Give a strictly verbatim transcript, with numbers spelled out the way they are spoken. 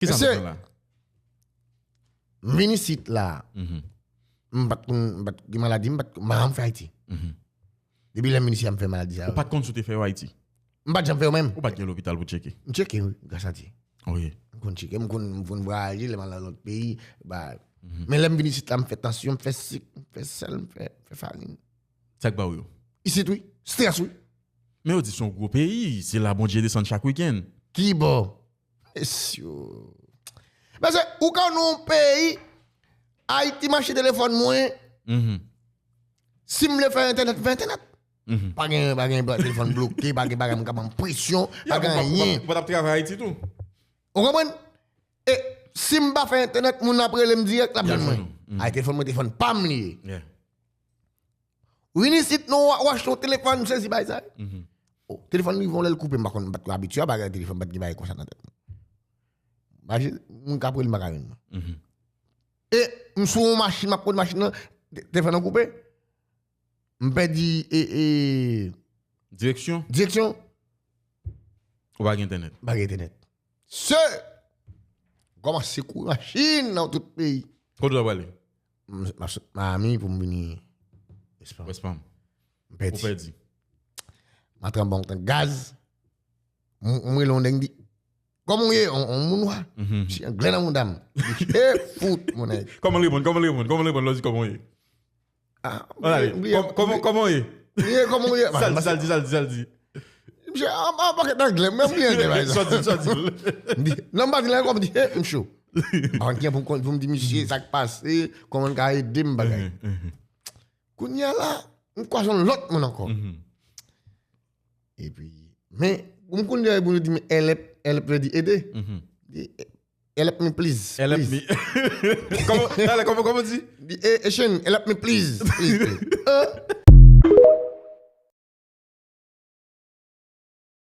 Kisa m Mesye, fè la? M vin isit la. Mhm. M pa t konn, m pa t gen maladi, m pa t, m pa janm fè Ayiti. Mhm. Depi lè m vin isit, m fè maladi sa. Ou pa t konn si w te fè yo Ayiti? M pa t janm fè yo menm. Ou pa t gen lopital pou tcheke? M tcheke, wi, gras a Dye. Wi. M konn tcheke, m konn, m konn vwayaje, lè m al nan lòt peyi. Ba. Men lè m vin isit la, m fè tansyon, m fè sik, m fè sèl, m fè, fè farin. Sa k ba w yo? Isit, wi. Strès, wi. Men yo di se yon gwo peyi, se la Bondye desann chak wikenn. Kibò? Mesye, mesye, ou ka nan yon peyi, Ayiti mache telefòn mwen, Mhm. si m vle fè entènèt, m fè entènèt. Mhm. Pa gen, pa gen telefòn bloke, pa gen bagay, m ka ban presyon, pa Ya, gen ou pa- ou pa- anyen. Ou pa t ap travay Ayiti tou? Ou konprann? E si m pa fè entènèt, moun ap rele m dirèk, l ap Y ap jwenn mwen. jwenn ou. Mhm. Ay, telefòn mwen, telefòn pa m li ye. Yeah. Vin isit, non, w a- w achte yon telefòn, m sezi bay sa. Mhm. Oh, telefòn rive yon lè l koupe, m pa konn, m pa t ko abitye a bagay telefòn, m pa t gen bagay konsa nan tèt mwen. Imajine, moun k ap rele m pa ka jwenn mwen. Mhm. E m sou yon machin, m ap konn machin nan, te- telefòn nan koupe. M pèdi e, e, Direksyon? Direksyon, Ou pa gen entènèt? M pa gen entènèt. Se kòmanse kouri machin nan tout peyi. Kote w ta prale? M m ap sot Miami pou m vini West Palm. West Palm. M Ou pèdi. Pèdi. M antre anba yon tank gaz. M m rele yon nèg, m di, "Kòman w ye?" On, on moun nwa. Mhm. Ti anglè nan mouda m. M di, "He fout, mon nèg." Kòman l reponn? Kòman l reponn? Kòman l reponn lè w di kòman w ye? Ah, Ann ale. m bliye, Kòm- Kòman kòman w ye? m bliye kòman w ye. Sa l di, sa l di, sa l di, sa l di. Misye, an an pakèt anglè, mwen m bliye anglè, pa egzanp. Sa l di, sa l di. M di, non, m pa di l ankò, m di, "He, m cho." M pa konn kijan pou m konn, pou m di misye sa k pase, kòman l ka ede m, bagay. Mhm, mhm, Kounye a la, m kwaze yon lòt moun ankò. Mhm. Epi, men, pou m konn lè pou yo di, men, help, help vle di ede. Mhm. Di, "Help me, please, Help please." Me. Kòman, talè, kòman, kòman di? Di, "Eh, eh, Shane, help me, please, please, please." Euh,